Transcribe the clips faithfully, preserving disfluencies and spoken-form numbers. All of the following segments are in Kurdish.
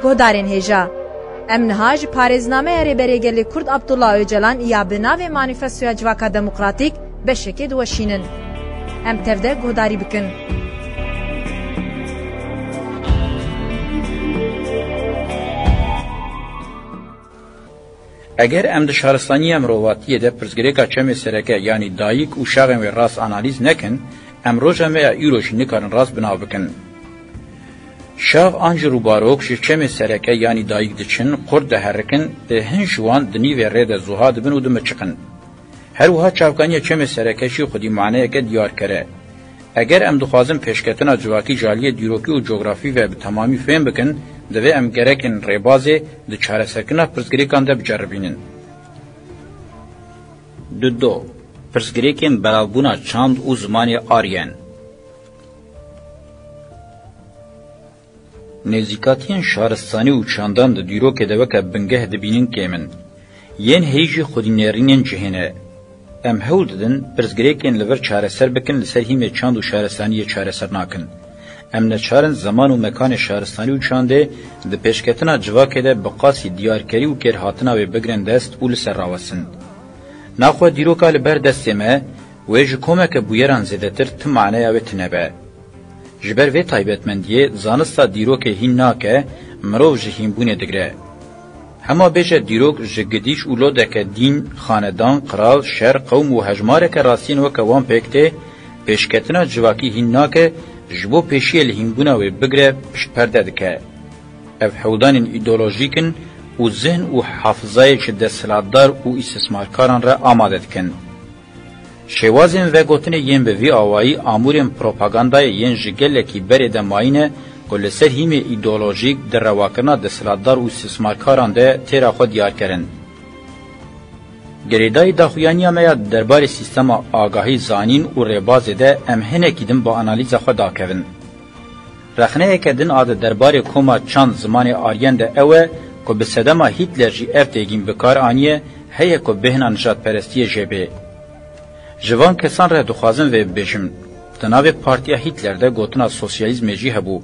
Guhdarên hêja, em niha ji parêznameya Rêberê Gelê Kurd Abdullah Ocalan ya bi navê Manîfestoya Civaka Demokratîk beşekê diweşînin. Em tev de guhdarî bikin. Eger em di şaristaniya mirovatiyê de pirsgirêka çemê sereke, yanî dayik û şaxên wê rast analîz nekin, em roja me ya îro jî nikarin rast bi nav bikin. Şax an jî rûbarok ji çemê sereke, yanî dayik diçin, qurt diherikin, ê hin ji wan di nîvê rê de zuha dibin û dimiçiqin. Her wiha çavkaniya çemê sereke jî xwedî maneyeke diyarker e. Eger em dixwazin pêşketina civakî ji aliyê dîrokî û cografî ve bi temamî fêm bikin, divê em gerekên rêbazê di çareserkirina pirsgirêkan de biceribînin. Dudo, pirsgirêkên belavbûna çand û zimanê Aryen. Nêzîkatiyên şaristanî û çandan di dîrokê de weke bingeh dibînin kêm in. Yên heyî jî xwedî nêrînên cihê ne. Em hewl didin pirsgirêkên li vir çareser bikin li ser hîmê çand û şaristaniyê çareser nakin. Em neçar in zeman û mekanê şaristanî û çandê di pêşketina civakê de bi qasî diyarkerî û kêrhatina wê bigrin dest û li ser rawestin. Naxwe dîroka li ber destê me, wê ji komeke bûyeran zêdetir ti maneya wê tune be. Ji ber vê taybetmendiyê zanista dîrokê hîn nake mirov ji hînbûnê digre. Hema bêje dîrok ji gidîş û lodeke dîn, xanedan, qral, şer, qewm û hejmareke rastiyên weke wan pêk tê, pêşketina civakî hîn nake, ji bo pêşiyê li hînbûna wê bigre piştperde dike. Ev hewldanên îdeolojîk in û zihn û hafizayê ji desthilatdar û îstismarkaran re amade dikin. Şêwazên vegotinê yên bi vî awayî amûrên propagandayê yên ji gelekî berê de mayî ne ku li ser hîmê îdeolojîk di rewakirina desthilatdar û îstismarkaran de têra xwe diyarker in. Girêdayî daxuyaniya me ya derbarê sîstema agahî, zanîn û rêbazê de em hinekî din bi analîza xwe dakevin. Rexneyeke din a di derbarê koma çand zimanê Aryen de ew e ku bi sedema Hîtler jî ev têgîn bi kar aniye, heye ku bêhna nijadperestiyê jê bê. Ji van kesan re dixwazim vê bibêjim, di navê Partiya Hîtler de gotina sosyalîzmê jî hebû.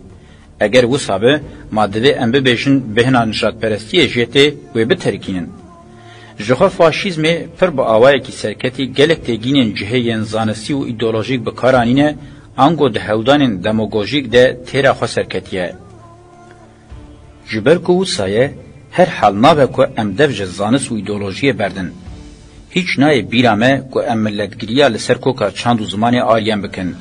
Eger wisa be, ma divê em bibêjin bêhna nijadperestiyê jê tê, wê biterikînin. Jixwe faşîzmê pir bi awayekî serketî gelek têgînên cihê yên zanistî û îdeolojîk bi kar anîne, ango di hewldanên demagojîk de têra xwe serketiye. Ji ber ku wisa ye, her hal nabe ku em dev ji zanist û îdeolojiyê berdin. Hîç nayê bîra me ku em miletgiriya li ser koka çand û zimanê Aryen bikin.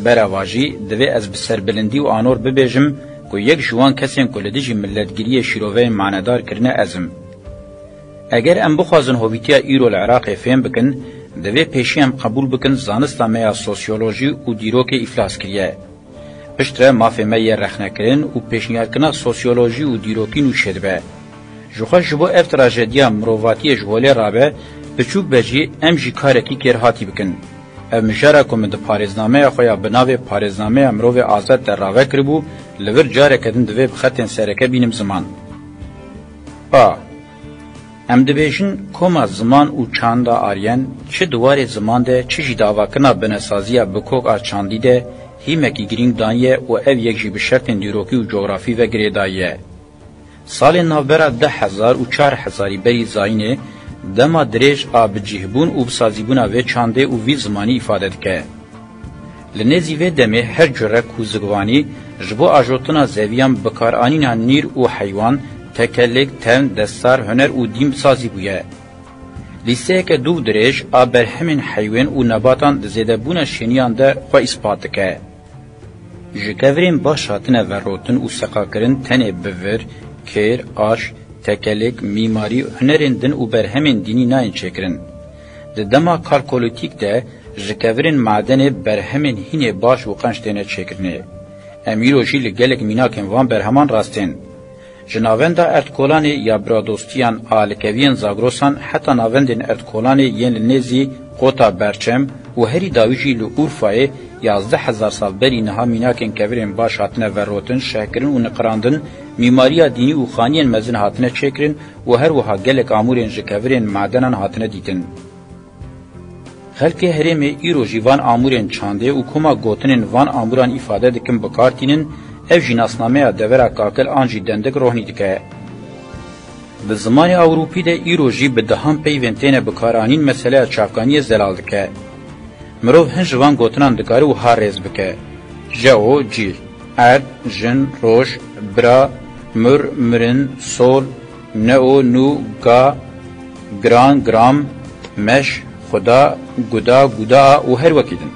Berevajî, divê ez bi serbilindî û anor bibêjim ku yek ji wan kesên ku li dijî miletgiriyê şîroveyên manedar kirine ez im. Eger em bixwazin hovîtiya îro li Iraqê fêm bikin, divê pêşî em qebûl bikin zanista me ya sosyolojî û dîrokê îflas kiriye. Piştre mafê me yê rexnekirin û pêşniyarkirina sosyolojî û dîrokî nû çêdibe. Jixwe ji bo ev trajediya mirovatiyê ji holê rabe, piçûk be jî em jî karekî kêrhatî bikin. Ev mijara ku min di parêznameya xwe ya bi navê Parêznameya Mirovê Azad de rave kiribû, li vir careke din divê bi xetên sereke bînim ziman. Pa. Em dibêjin koma ziman û çanda Aryen, çi di warê ziman de, çi jî di avakirina binesaziya bi kok a çandî de, hîmekî girîng daniye û ev yek jî bi şertên dîrokî û cografî ve girêdayî ye. Salên navbera deh hezar û çar hezarî berî zayînê, dema dirêj a bicîhbûn û bisazîbûna vê çandê û vî zimanî îfade dike. Li nêzî vê demê her curek û zigvanî ji bo ajotina zeviyan bikaranîna nîr û heywan, tekelik, tevn, destar, huner û dîn bi sazî bûye. Lîsteyeke dû û dirêj a berhemên heywan û nebatan di zêdebûna şêniyan de xwe îspat dike. Ji kevirên baş hatine verotin û seqakirin tenê bivir, kêr, aş, tekelik, mîmarî, hunerên din û berhemên dînî nayên çêkirin. Di dema kalkolîtîk de ji kevirên madenê berhemên hînê baş û qenc têne çêkirinê. Em îro jî li gelek mînakên van berheman rastên. Ji navenda erdkolanê ya biradostiyan a li keviyên Zagrosan heta navendên erdkolanê yên li nêzî Qota Berçem û herî dawî jî li Urfayê yazdeh hezar sal berî niha mînakên kevirên baş hatine verotin, şehkirin û niqirandin, mîmariya dînî û xaniyên mezin hatine çêkirin û her wiha gelek amûrên ji kevirên madenan hatine dîtin. Xelkê herêmê îro jî van amûrên çandê û koma gotinên van amûran îfade dikin bi kar tînin, Ev jî nasnameya devera kakil an jî dendik rohnî dike. Di zimanê Ewropî de îro jî bi dehan peyvên têne bikaranîn meseleya çavkaniyê zelal dike. Mirov hin ji van gotinan dikare wiha rêz bike: jeo, cîl, erd, jin, roj, bira, mir, mirin, sol, neo, nû, ga, giran, giram, meş, xuda, guda, guda û her wekî din.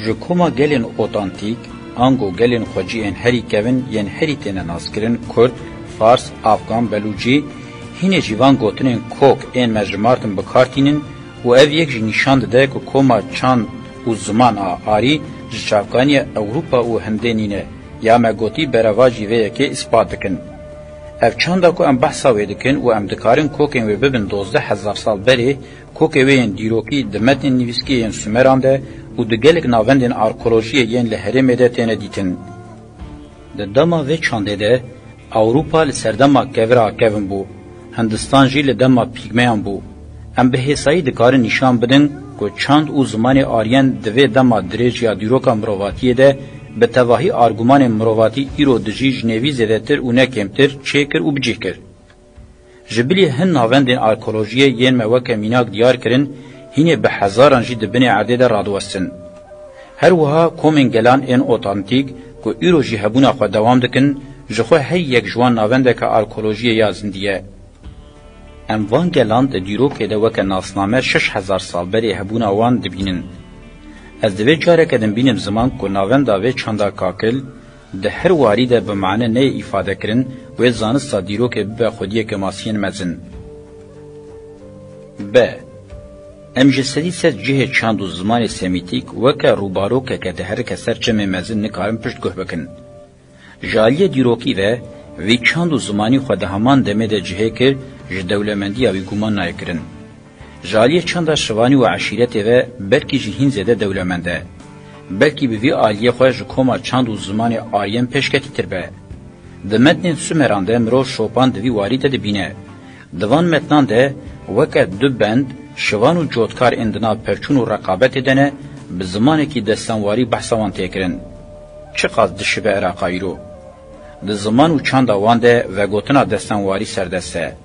Ji koma gelên otantîk, ango gelên xwecî ên herî kevin yên herî têne naskirin, kurd, fars, afgan, belûcî, hînê jî van gotinên kok ên me ji Martin bi kar tînin û ev yek jî nîşan dide ku koma çand û ziman a arî ji çavkaniya Ewropa û hindê nîne, ya me gotî berevajî vê yekê îspat dikin. Ev çanda ku em behsa wê dikin û em dikarin kokên wê bibin dozdeh hezar sal berê, kokê wê yên dîrokî di metnên nivîskiyê yên Sumeran de û di gelek navendên arkeolojiyê yên li herêmê de têne dîtin. Di dema vê çandê de Ewropa li serdema kevira kevin bû, Hindistan jî li dema pîgmeyan bû. Em bi hêsayî dikarin nîşan bidin ku çand û zimanê Aryen di vê dema dirêj ya dîroka mirovatiyê de bi tevahî argumanên mirovatî îro dijî ji nêvî zêdetir û ne kêmtir çêkir û bicih kir. Ji bilî hin navendên arkeolojiyê yên me weke mînak diyar kirin, hînê bi hezaran jî di binê erdê de radiwestin. Her wiha komên gelan ên otantîk ku îro jî hebûna xwe dewam dikin, ji xwe her yek ji wan navendeke arkeolojiyê ya zindî ye. Em van gelan di dîrokê de weke nasname şeş hezar sal berê hebûna wan dibînin. Ez divê careke din bînim ziman ku navenda vê çanda kakil, di her warî de bi mane neyê îfade kirin, wê zanista dîrokê bibe xwediyeke masiyên mezin. B. Em ji sedî sed cihê çand û zimanê semîtîk weke rûbarokeke diherike ser çemê mezin nikarin piştguh bikin. Ji aliyê dîrokî ve, vî çand û zimanî xwe di heman demê de cihê kir, ji dewlemendiya wî guman nayê kirin. Ji aliyê çanda şivanî û eşîretê ve belkî jî hîn zêde dewlemend e. Belkî bi vî aliyê xwe ji koma çand û zimanê Aryen pêşketîtir be. Di metnên Sumeran de mirov şopan di vî warî de dibîne. Di van metnan de weke du bend, şivan û cotkar ên di nav pevçûn û reqabetê de ne, bi zimanekî destanwarî behsa wan tê kirin. Çiqas dişibe Iraqa îro. Di ziman û çanda wan de vegotina destanwarî serdest e.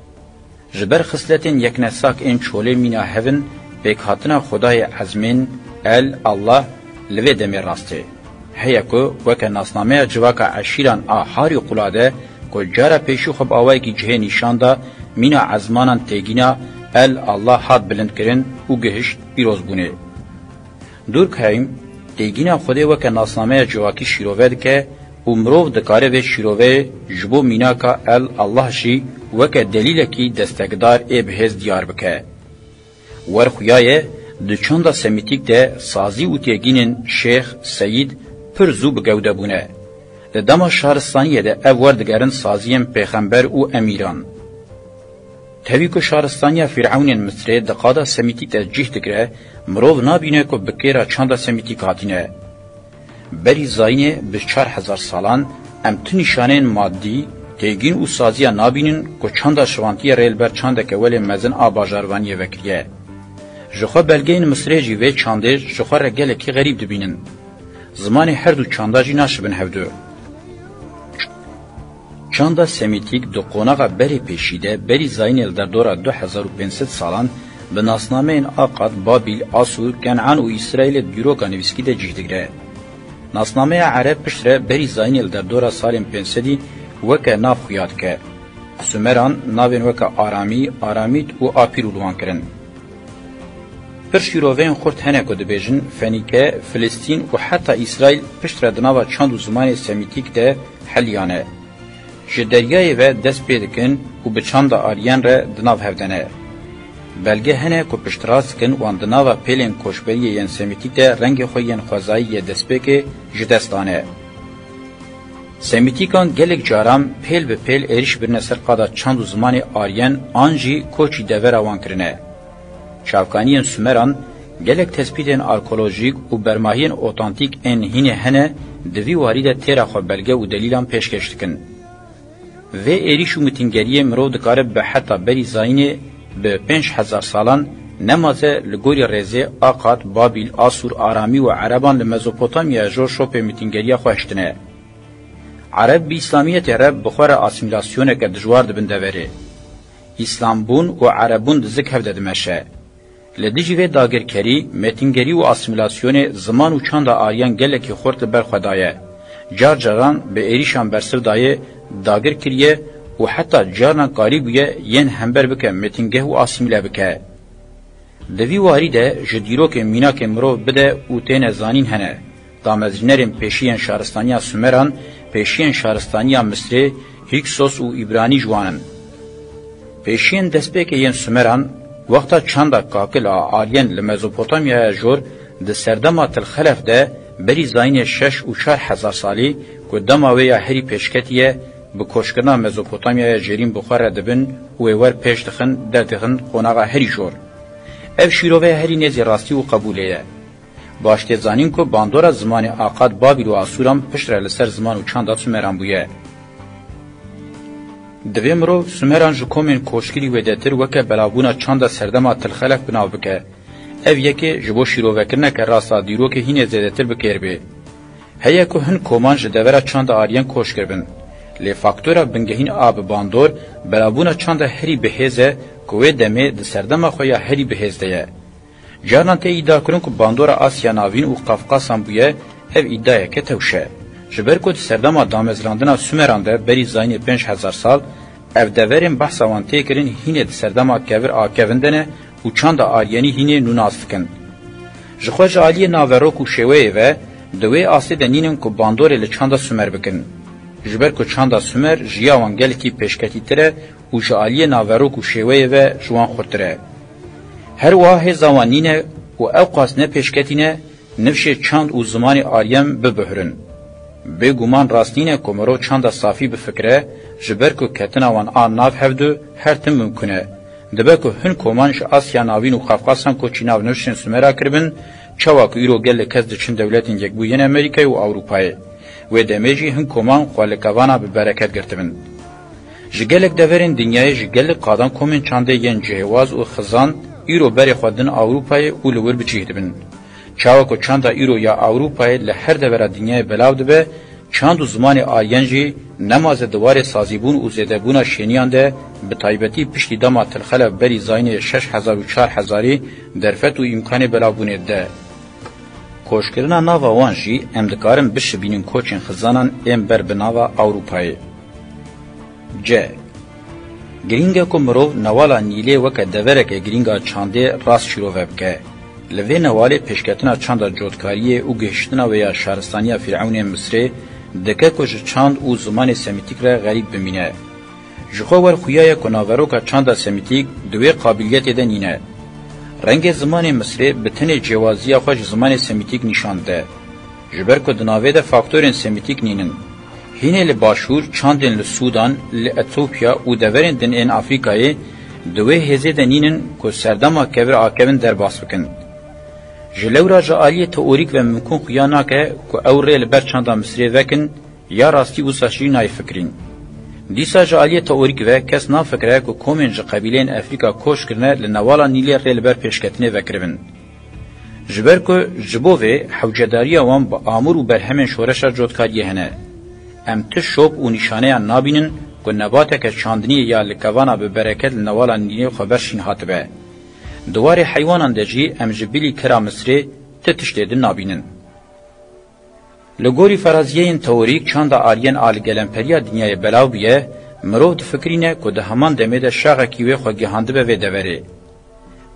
Ji ber xisletên yeknesak ên çolê mîna hev in, pêkhatina Xwedayê ezmên, El, Allah, li vê demê rast tê. Heye ku weke nasnameya civaka eşîran a Harî Qula de ku cara pêşî xwe bi awayekî cihê nîşan da, mîna ezmanan têgîna El, Allah hat bilindkirin û gihişt pîrozbûnê. Durkheim têgîna Xwedê weke nasnameya civakî şîrove dike û mirov dikare vê şîroveyê ji bo mînaka El, Allah jî weke delîlekî destekdar ê bihêz diyar bike. Wer xuya ye, di çanda semîtîk de sazî û têgînên şêx, seyîd pir zû bi gewde bûne. Di dema şaristaniyê de ev werdigerin saziyên pêxember û emîran. Tevî ku şaristaniya Fîrewnên Misirê di qada semîtîk de cih digire, mirov nabîne ku bi kêra çanda semîtîk hatîne. Berî zayînê bi çar hezar salan em tu nîşaneyên madî, têgîn û saziya nabînin ku çanda şivantiyê rê li ber çandeke welê mezin a bajarvaniyê vekiriye. Ji xwe belgeyên Misirê jî vê çandê ji xwe re gelekî xerîb dibînin. Zimanê her du çanda jî naşibin hevdu. Çanda Semîtîk di qonaxa berê pêşî de berî zayînê li derdora du hezar û pênc sed salan bi nasnameyên Aqad, Babîl, Asûr, Kenan û Îsraîlê di dîroka nivîskî de cih digire. Nasnameya Ereb piştre berî zayînê li derdora salên pênc sedî weke nav xuya dike. Sumeran navên weke Aramî, Aramît û Apîrû li wan kirin. Pir şîroveyên xurt hene ku dibêjin Fenîke, Filistîn û heta Îsraîl piştre di nava çand û zimanê Semîtîk de heliyane. Ji deryayê ve dest pê dikin û bi çanda Aryen re di nav hev de ne. Belge hene ku piştrast dikin wan di nava pêlên koçberiyê yên Semîtîk de rengê xwe yên xwezayî yê destpêkê ji dest dane. Semîtîkan gelek caran pêl bi pêl êrîş birine ser qada çand û zimanê Aryen an jî koçî devera wan kirine. Çavkaniyên Sumeran gelek tespîtên arkeolojîk û bermahiyên otantîk ên hînê hene di vî warî de têra xwe belge û delîlan pêşkêş dikin. Vê êrîş û mitîngeriyê mirov dikare bi heta berî zayînê bi pênc hezar salan nemaze li gorî rêzê Aqad, Babîl, Asûr, Aramî û Ereban li Mezopotamyaya jor şopê mitîngeriya xwe hiştine. Ereb bi îslamiyetê re bi xwe re asîmîlasyoneke dijwar dibin deverê. Îslambûn û erebbûn di zik hev de dimeşe. Li dijî vê dagirkerî, mêtingerî û asîmîlasyonê ziman û çanda Aryan gelekî xurt li ber xwe daye. Car caran bi êrîşan bersiv daye, dagir kiriye û heta carinan karî bûye yên hember bike mêtingeh û asîmîle bike. Di vî warî de ji dîrokên mînakên mirov bide û têne zanîn hene. Damezrînerên pêşî yên şaristaniya Sumeran, pêşî yên şaristaniya Misrê, Hîksos û Îbranî ji wan in. Pêşiyên destpêkê yên Sumeran, wexta çanda kakil a Aryen li Mezopotamyaya jor di serdema Til Xelef de berî zayînê şeş û çar hezar salî ku dema wê ya herî pêşketî ye, bi koçkirina Mezopotamyaya jêrîn bi xwe re dibin û wê wer pêş dixin, derdixin qonaxa herî jor. Ev şîrove herî nêzî rastî û qebûlê ye. Baş tê zanîn ku bandora zimanê Aqad, Babîl û Asûran piştre li ser ziman û çanda Sumeran bûye. Divê mirov Sumeran ji komên koçkirî wêdetir weke belavbûna çanda serdema Til Xelef bi nav bike. Ev yekê ji bo şîrovekirineke rast a dîrokê hînê zêdetir bi kêr bê. Heye ku hin koman ji devera çanda Aryen koç kiribin. Lê faktora bingehîn a bi bandor, belavbûna çanda herî bi hêz e ku wê demê di serdema xwe ya herî bi hêz de ye. Carinan tê îdia kirin ku bandora Asya Navîn û Qafqasan bûye, ev îdiayeke tewş e. Ji ber ku di serdema damezrandina Sumeran de berî zayînê pênc hezar sal, ev deverên behsa wan tê kirin hînê di serdema kevir a kevin de ne û çanda Aryenî hînê nû nas dikin. Ji xwe ji aliyê naverok û şêweyê ve di wê astê de nînin ku bandorê li çanda Sumer bikin. Ji ber ku çanda Sumer ji ya wan gelekî pêşketîtir e û ji aliyê naverok û şêweyê ve ji wan xurtir e. Her wiha hêza wan nîne û ewqas ne pêşketî ne nifşê çand û zimanê Aryen bibihrin. Bêguman rast nîne ku mirov çanda safî bifikire, ji ber ku ketina wan a nav hevdu her tim mimkun e. Dibe ku hin koman ji Asya Navîn û Qafqasan koçî nav nifşên Sumera kiribin, çawa ku îro gelek kes diçin Dewletên Yekbûyî yên Amerîkayê û Ewropayê. Wê demê jî hin koman xwe li kevana bi bereket girtibin. Ji gelek deverên dinyayê, ji gelek qadan komên çandê yên cihêwaz û xizan îro berê xwe din Ewropayê û li wir bi cih dibin. Çawa ku çanda îro ya Ewropayê li her devera dinyayê belav dibe, çand û zimanê Aryen jî nema zê di warê sazîbûn û zêdebûna şêniyan de, bi taybetî piştî dema Til Xelef berî zayînê şeş hezar û çar hezarî derfet û îmkanê belavbûnê dide. Koçkirina nava wan jî em dikarin bişibînin koçên xizanan ên ber bi nava Ewropayê. C. Girîng e ku mirov newala Nîlê weke devereke girîng a çandê rast şîrove bike. Li vê newalê pêşketina çanda cotkariyê û gihiştina wê ya şaristaniya Fîrewnê Misrê dike ku ji çand û zimanê semîtîk re xerîb bimîne. Ji xwe wer xuya ye ku naveroka çanda semîtîk di wê qabiliyetê de nîne. Rengê zimanê Misrê bi tenê cêwaziya xwe ji zimanê semîtîk nîşan dide. Ji ber ku di navê de faktorên semîtîk nînin. Hînê li başûr, çandên li Sûdan, li Etopya û deverên din ên Afrîkayê di wê hêzê de nînin ku serdema kevir a kevin derbas bikin. Ji lewra ji aliyê teorîk ve mimkun xuya nake ku ew rê li ber çanda Misrê vekin, ya rastî wisa jî nayê fikirîn. Dîsa ji aliyê teorîk ve kes nafikire ku komên ji qebîleyên Efrîka koç kirine li newala Nîlê rê li ber pêşketinê vekiribin. Ji ber ku ji bo vê hewcedariya wan bi amûr û berhemên şoreşa cotkariyê hene. Em ti şop û nîşaneyan nabînin ku nebateke çandiniyê ya li kevana bi bereket li newala Nîlê xweber şîn hatibe. Di warê heywanan de jî em ji bilî kira Misrê ti tiştê din nabînin. Li gorî feraziyeyên teorîk, çanda Aryen a li gelemperiya dinyayê belav bûye, mirov difikirîne ku di heman demê de şaxekî wê xwe gihandibe vê deverê.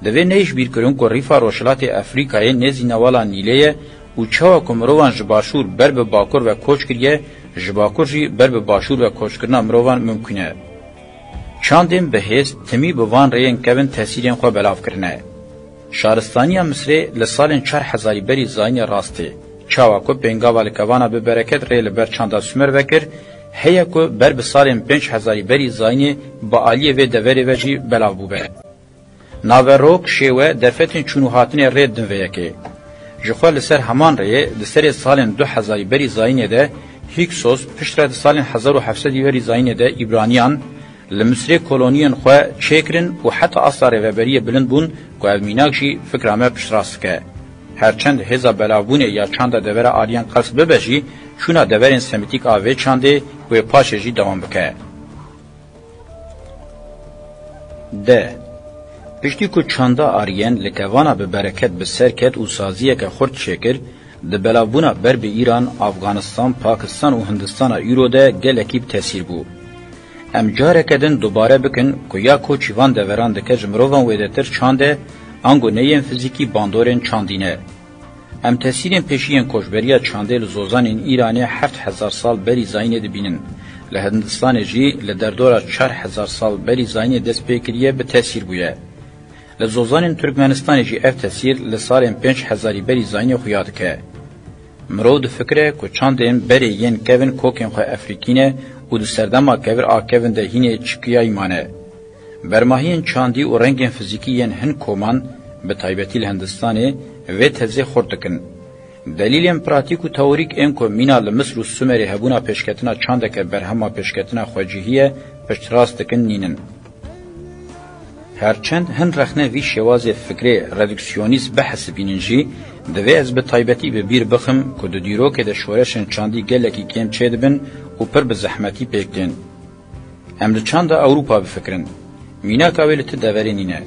Divê neyê ji bîr kirin ku rîfa rojhilatê Efrîkayê nêzî newala Nîlê ye û çawa ku mirovan ji başûr ber bi bakur ve koç kiriye, ji bakur jî ber bi başûr ve koçkirina mirovan mimkun e. Çandên bihêz timî bi van rêyên kevin tesîrên xwe belav kirine. Şaristaniya Misrê li salên çar hezarî berî zayînê rastê, çawa ku pêngava li kevana bi bereket rê li ber çanda Sumer vekir, heye ku ber bi salên pênc hezarî berî zayînê bi aliyê vê deverê ve jî belav bûbe. Naverok, şêwe, derfetên çûn û hatinê rê din vê yekê. Ji xwe li ser heman rêyê di serê salên du hezarî berî zayînê de Hîksos, piştre di salên hezar û heft sedî berî zayînê de Îbraniyan, li Misrê koloniyên xwe çêkirin û heta asta rêveberiyê bilind bûn ku ev mînak jî fikra me piştrast dike. Her çend hêza belavbûnê ya çanda devera Aryan qels bibe jî, Çûna deverên semitîk a vê çandê wê paşê jî dewam bike. D. Piştî ku çanda Aryen li kevana bi bereket bi ser ket û saziyeke xurt çêkir, di belavbûna ber bi Îran, Afganistan, Pakistan û Hindistana îro de gelekî bi tesîr bû. Em careke din dubare bikin ku ya koçî van deveran dike ji mirovan wêdetir çand e, ango ne yên fizîkî bandorên çandî ne. Em tesîrên pêşî yên koçberiya çandê li zozanên Îranê heft hezar sal berî zayînê dibînin. Li Hindistanê jî li derdora çar hezar sal berî zayînê dest pê kiriye bi tesîr bûye. Li zozanên Turkmenistanê jî ev tesîr li salên pênc hezarî berî zayînê xuya dike. Mirov difikire ku çandên berê yên kevin kokên xwe efrîkî ne û di serdema kevir a kevin de hînê çikiyayî mane. Bermahiyên çandî û rengên fizîkî yên hin koman, bi taybetî li Hindistanê, vê tezê xurt dikin. Delîlên pratîk û teorîk ên ku mîna li Misir û Sumerê hebûna pêşketina çandeke berhema pêşketina xwecihî ye, piştrast dikin nînin. Her çend hin rexne vî şêwazê fikrê reduksyonîst bihesibînin jî, divê ez bi taybetî bi bîr bixim ku di dîrokê de şoreşên çandî gelekî kêm çêdibin û pir bi zehmetî pêk tên. Em li çanda Ewropa bifikirin. Mînaka wê li ti deverê nîne.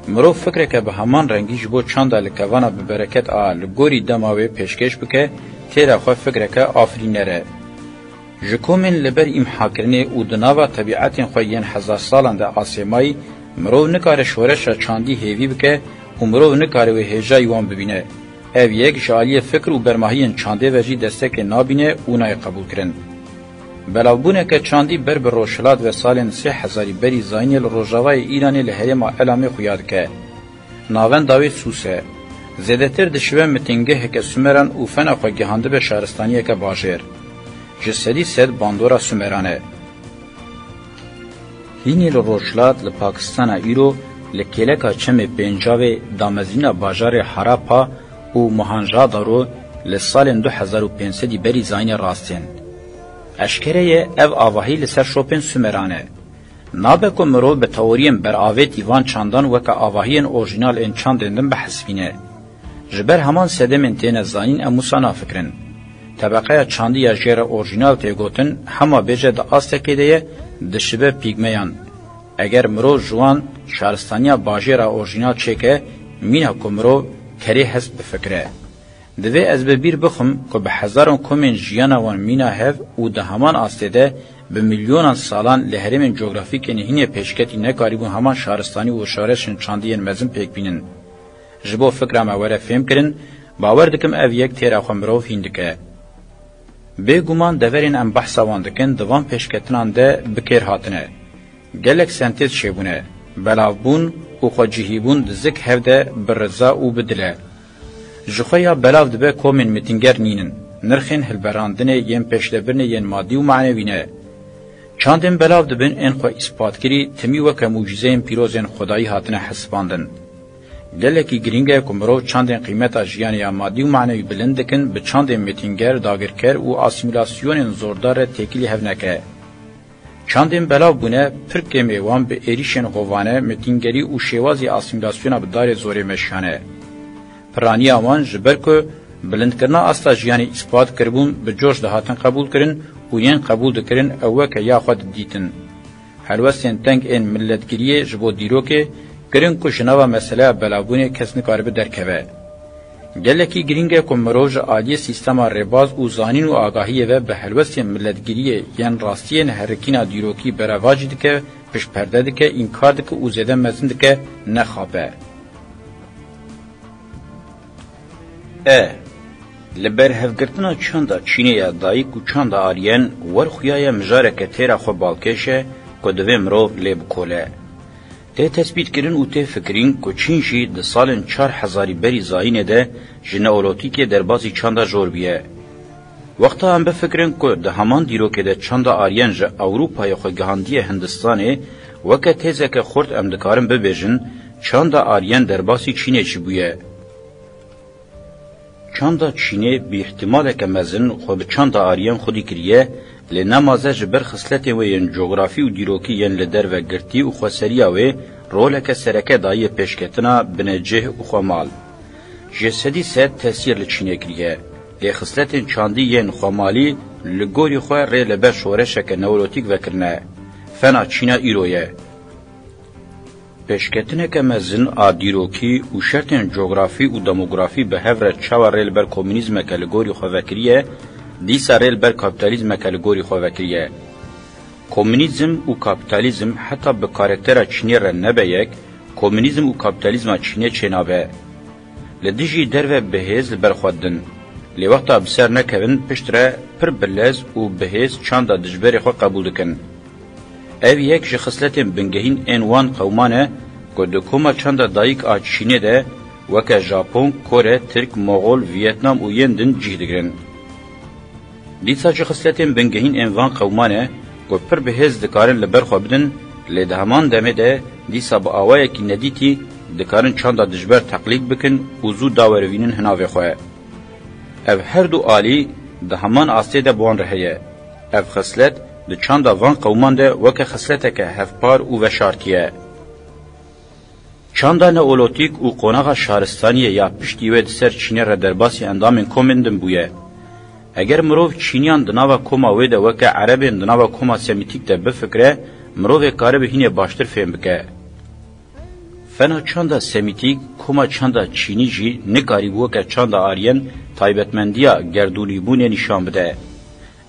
Mirov fikreke bi heman rengî ji bo çanda li kevana bi bereket a li gorî dema wê pêşkêş bike, têra xwe fikreke afirîner e. Ji komên li ber îmhakirinê û di nava tebîetên xwe yên hezar salan de asê mayî, mirov nikare şoreşa çandî hêvî bike û mirov nikare wê hêjayî wan bibîne. Ev yek ji aliyê fikr û bermahiyên çandê ve jî destekê nabîne û nayê qebûlkirin. Belavbûneke çandî ber bi rojhilat ve salên sê hezarî berî zayînê li rojavayê Îranê li herêma Elamê xuya dike. Navenda wê Sûs e. Zêdetir dişibe mitingeheke Sumeran û fena xwe gihandibe şaristaniyeke bajêr. Ji sedî sed bandora Sumeran e. Hînî li rojhilat li Pakistana îro li kêleka çemê Pencabê damezîna bajarê Harappa û Mohenjo-daro li salên du hezar û pênc sedî berî zayînê rast tên. Eşkere ye ev avahî li ser şopên Sumeran e. Nabe ku mirov bi teoriyên beravêtî van çandan weke avahiyên orjînal ên çandên din bihesibîne. Ji ber heman sedemên têne zanîn em wisa nafikirin. Tebeqeya çandî ya jê re orjînal tê gotin, hema bêje di astekê de ye, dişibe pîgmeyan. Eger mirov ji wan şaristaniya bajêra orjînal çêke, mîna ku mirov kerê hest bifikire. Divê ez bi bîr bixim ku bi hezaran komên jiyana wan mîna hev û di heman astê de bi milyonan salan li herêmên cografîk ên hînê pêşketî nekarîbûn heman şaristanî û şoreşên çandî yên mezin pêk bînin. Ji bo fikra me were fêhm kirin, bawer dikim ev yek têra xwe mirov hîn dike. Bêguman deverên em behsa wan dikin di van pêşketinan de bi kêr hatine. Gelek sentêz çêbûne. Belavbûn û xwecihîbûn di zik hev de bi riza û bi dil e. Ji xwe ya belav dibe komên mitînger nînin. Nirxên hilberandinê yên pêşdebirinê yên madî û manewî ne. Çandên belav dibin ên xwe îspatkirî timî weke mucîzeyên pîrozên xwedayî hatine hesibandin. Gelekî girîng e ku mirov çandên qîmeta jiyanê ya madî û manewî bilind dikin, bi çandên mitînger, dagirker û asîmîlasyonên zordar re têkilî hev neke. Çandên belav bûne, pir kêm ê wan bi êrîşên hovane, mitîngerî û şêwazî asîmîlasyona bi darê zorê meşiyane. Piraniya wan ji ber ku bilindkirina asta jiyanê îspat kiribûn, bi coş dihatin qebûlkirin û yên qebûl dikirin ew weke ya xwe didîtin. Helwestên teng ên miletgiriyê ji bo dîrokê kirin ku ji nava meseleya belavbûnê kes nikaribe derkeve. Gelekî girîng e ku mirov ji aliyê sîstema rêbaz û zanîn û agahiyê ve bi helwestên miletgiriyê yên rastiyên herikîna dîrokî berevajî dike, piştperde dike, înkar dike û zêde mezin dike, nexape. E. Li ber hevgirtina çanda Çînê ya dayik û çanda Aryen wer xuya ye mijareke têra xwe balkêş e ku divê mirov lê bikole. Tê tespîtkirin û tê fikirîn ku Çîn jî di salên çar hezarî berî zayînê de ji Neolotîkê derbasî çanda jor bûye. Wexta em bifikirin ku di heman dîrokê de çanda Aryen ji Ewropayê xwe gihandiye Hindistanê, weke têzeke xurt em dikarin bibêjin, çanda Aryen derbasî Çînê jî bûye. Çanda Çînê bi îhtimaleke mezin xwe bi çanda Aryen xwedî kiriye, lê nemaze ji ber xisletên wê yên cografî û dîrokî yên li derve girtî û xweseriya wê roleke sereke daye pêşketina binecih û xwemal. Ji sedî sed tesîr li Çînê kiriye. Lê xisletên çandî yên xwemalî li gorî xwe rê li ber şoreşeke neolotîk vekirine. Fena Çîna îro ye. Pêşketineke mezin a dîrokî û şertên cografî û demografî bi hev re çawa rê li ber komûnîzmeke li gorî xwe vekiriye, dîsa rê li ber kapîtalîzmeke li gorî xwe vekiriye. Komûnîzm û kapîtalîzm heta bi karaktera Çînê re nebe yek, komûnîzm û kapîtalîzma Çînê çênabe. Li dijî derve bi hêz li ber xwe didin. Lê wexta bi ser nekevin, piştre pir bi lez û bi hêz çanda dijberê xwe qebûl dikin. Ev yek ji xisletên bingehîn ên wan qewman e ku di koma çanda dayik a Çînê de weke Japon, Kore, Tirk, Moxol, Viyetnam û yên din cih digirin. Dîsa ji xisletên bingehîn ên van qewman e ku pir bi hêz dikarin li ber xwe bidin, lê di heman demê de dîsa bi awayekî nedîtî dikarin çanda dijber teqlîd bikin û zû dawerivînin hinavê xwe. Ev her du alî di heman astê de bi wan re heye. Ev xislet di çanda van qewman de weke xisleteke hevpar û veşartî ye. Çanda neolotîk û qonaxa şaristaniyê ya piştî wê di ser Çînê re derbasî endamên komên din bûye. Eger mirov Çîniyan di nava koma wê de weke Erebên di nava koma Semîtîk de bifikire, mirovê karibe hînê baştir fêm bike. Fena çanda Semîtîk, koma çanda Çînî jî nikarîbû weke çanda Aryen taybetmendiya gerdûnîbûnê nîşan bide.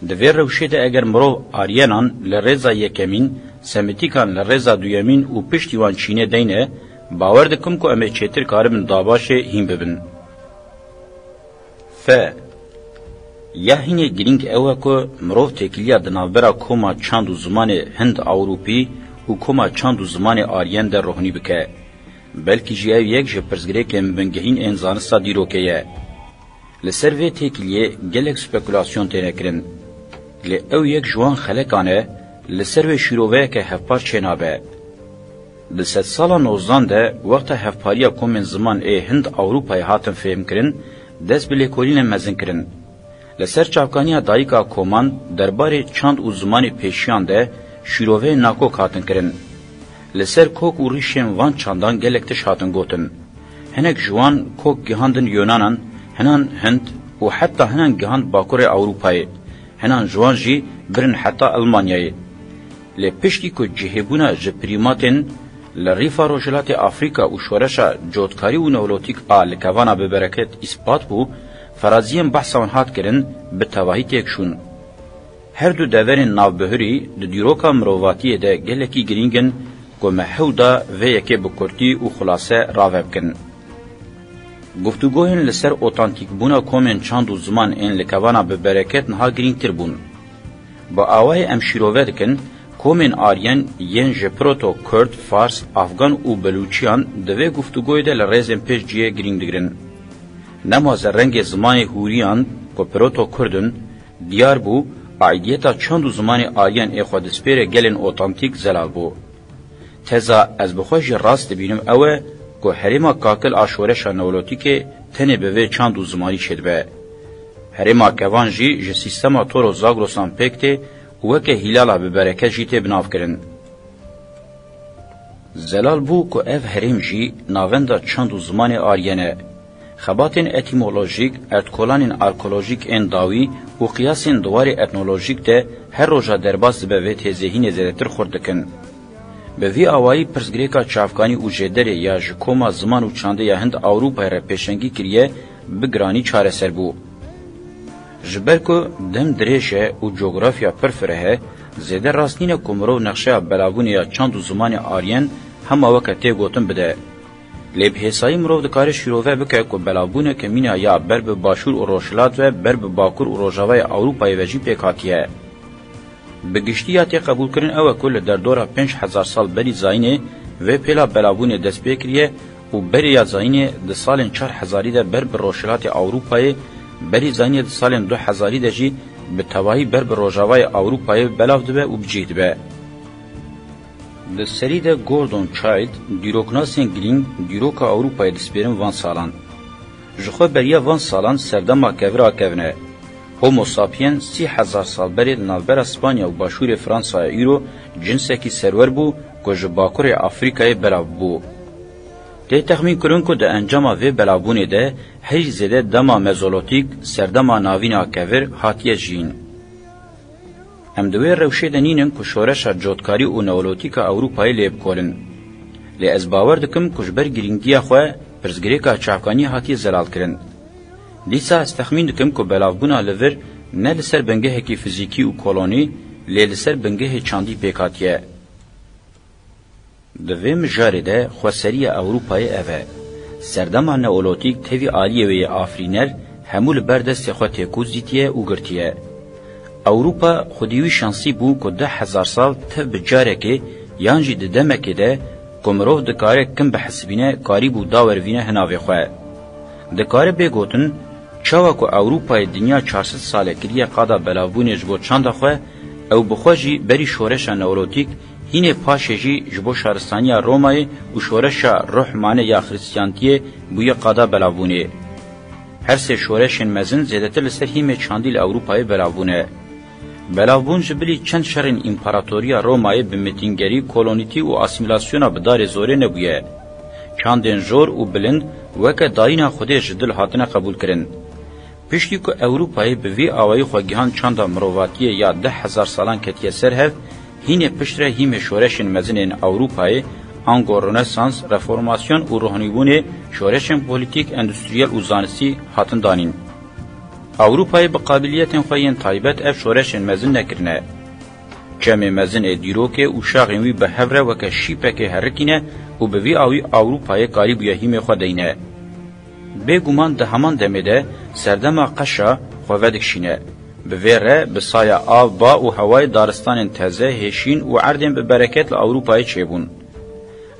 Di vê rewşê de eger mirov Aryenan li rêza yekemîn, Semîtîkan li rêza duyemîn û piştî wan Çînê deyne, bawer dikim ku em ê çêtir karibin dabaşê hîn bibin. F. Ya hînê girîng ew e ku mirov têkiliya di navbera koma çand û zimanê Hind-Ewropî û koma çand û zimanê Aryen de rohnî bike. Belkî jî ev yek ji pirsgirêkên bingehîn ên zanista dîrokê ye. Li ser vê têkiliyê gelek spekulasyon têne kirin. Lê ew yek ji wan xelekan e, li ser wê şîroveyeke hevpar çênabe. Di sedsala nozdan de, wexta hevpariya komên ziman ê Hind-Ewropayê hatin fêhmkirin, dest bi lêkolînên mezin kirin. Li ser çavkaniya dayika koman, derbarê çand û zimanê pêşiyan de şîroveyên nakok hatin kirin. Li ser kok û rîşên van çandan gelek tişt hatin gotin. Hinek ji wan kok gihandin Yonanan, hinan Hind û heta hinan gihand Bakurê Ewropayê. Hinan ji wan jî birin heta Elmanyayê. Lê piştî ku cihêbûna ji prîmatên li rîfa Rojhilatê Afrîka û şoreşa cotkarî û neolotîk a li kevana bi bereket îspat bû, feraziyên behsa wan hat kirin, bi tevahî têk şûn. Her du deverên navbihurî di dîroka mirovatiyê de gelekî girîng in ku me hew da vê yekê bi kurtî û xulase rave bikin. Guftûgoyên li ser otantîkbûna komên çand û ziman ên li kevana bi bereket niha girîngtir bûn. Bi awayê em şîrove dikin, komên Aryen yên ji Proto-Kurd, Fars, Afgan û Belûçiyan di vê guftûgoyê de li rêzên pêş cihê girîng digirin. Nema zerrengê zimanê Hûriyan ku Proto-Kurd in, diyar bû, aîdiyeta çand û zimanê Aryen ê xwe dispêre gelên otantîk zelal bû. Teza ez bi xwe jî rast dibînim ew e ku herêma kakil a şoreşa neolotîkê tenê bi vê çand û zimanî çêdibe. Herêma kevan jî ji sîstema Toro Zagrosan pêk tê û weke hîlala bi bereket jî tê binavkirin. Zelal bû ku ev herêm jî navenda çand û zimanê Aryen e. Xebatên etîmolojîk, erdkolanên arkeolojîk ên dawî û qiyasên di warê etnolojîk de her roja derbas dibe vê têzê hînê zêdetir xurt dikin. Bi vî awayî pirsgirêka çavkanî û jêderê ya ji koma ziman û çandê ya Hind Ewropayê re pêşengî kiriye, bi giranî çareser bû. Ji ber ku dem dirêj e û cografya pir fireh e, zêde rast nîne ku mirov nexşeya belavbûnê ya çand û zimanê Aryen hema weke tê gotin bide. Lê bi hêsayî mirov dikare şîrove bike ku belavbûneke mîna ya ber bi Başûr û Rojhilat ve ber bi Bakur û Rojavayê Ewropayê ve jî pêk hatiye. Bi giştî ya tê qebûlkirin ew e ku li derdora pênc hezar sal berî zayînê vê pêla belavbûnê dest pê kiriye û berê ya zayînê di salên çar hezarî de ber bi Rojhilatê Ewropayê, berî zayînê di salên du hezarî de jî bi tevahî ber bi Rojavayê Ewropayê belav dibe û bi cih dibe. Di serî de Gordon Childe dîroknasên girîng dîroka Ewropayê dispêrin van salan. Ji xwe beriya van salan serdema kevira kevin e. Homo sapiens sî hezar sal berê li navbera Spanya û başûrê Fransaya îro cinsekî serwer bû ku ji bakurê Afrîkayê belav bû. Tê texmîn kirin ku di encama vê belavbûnê de heyî zêde dema Mezolotîk, serdema navîn a kevir, hatiye jiyîn. Em di wê rewşê de nînin ku şoreşa cotkarî û neolotîka Ewropayê lê bikorin. Lê ez bawer dikim ku ji ber girîngiya xwe pirsgirêka çavkaniyê hatiye zelalkirin. Dîsa ez texmîn dikim ku belavbûna li vir ne li ser bingehekî fizîkî û kolonî, lê li ser bingehê çandî pêk hatiye. Di vê mijarê de xweseriya Ewropayê ev e. Serdema neolotîk tevî aliyê wê yê afirîner hemû li ber destê xwe têkûz dîtiye û girtiye. Ewropa xwedî wî şansî bû ku deh hezar sal tev bi carekê yan jî di demekê de ku mirov dikare kin bihesibîne, karîbû dawerivîne hinavê xwe. Dikare bê gotin, çawa ku Ewropayê dinya çar sed sale kiriye qada belavbûnê ji bo çanda xwe, ew bi xwe jî berî şoreşa neolotîk, hînê paşê jî ji bo şaristaniya Romayê û şoreşa ruhmane ya Xristiyantiyê bûye qada belavbûnê. Her sê şoreşên mezin zêdetir li ser hîmê çandî li Ewropayê belavbûne. Belavbûn ji bilî çend şerên împaratoriya Romayê bi mitîngerî, kolonîtî û asîmîlasyona bi darê zorê nebûye. Çandên jor û bilind weke dayîna Xwedê ji dil hatine qebûlkirin. Piştî ku Ewropayê bi vî awayî xwe gihand çanda mirovatiyê ya deh hezar salan ketiye ser hev, hînê piştre hîmê şoreşên mezin ên Ewropayê, ango Rönesans, Reformasyon û Rohnîbûnê, şoreşên polîtîk, endustriyel û zanistî hatin danîn. Ewropayê bi qabiliyetên xwe yên taybet ev şoreşên mezin nekirine. Çemê mezin ê dîrokê û şaxên wî bi hev re weke şîpekê herikîne û bi vî awî Ewropayê karîbûye hîmê xwe deyne. Bêguman di heman demê de serdema qeşa xwe vedikişîne. Bi vê re bi saya av, ba û hewayê daristanên teze, hêşîn û erdên bi bereket li Ewropayê çêbûn.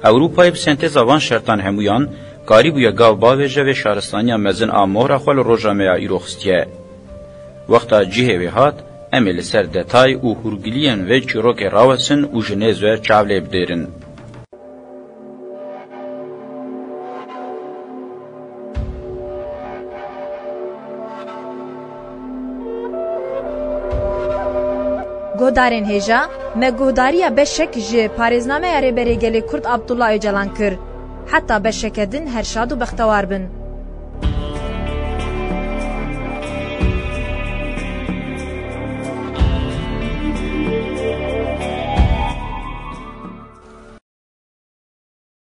Ewropayê bi sentêza van şertan hemûyan karîbûye gav bavêje vê şaristaniya mezin a mohra xwe li roja me ya îro xistiye. Wexta cihê wê hat, em ê li ser detay û hûrgiliyên vê çîrokê rawesin û ji nêz ve çav lê bidêrin. Guhdarên hêja, me guhdariya beşek ji parêznameya Rêberê Gelê Kurd Abdullah Ocalan kir. Heta beşeke din her şad û bextewar bin.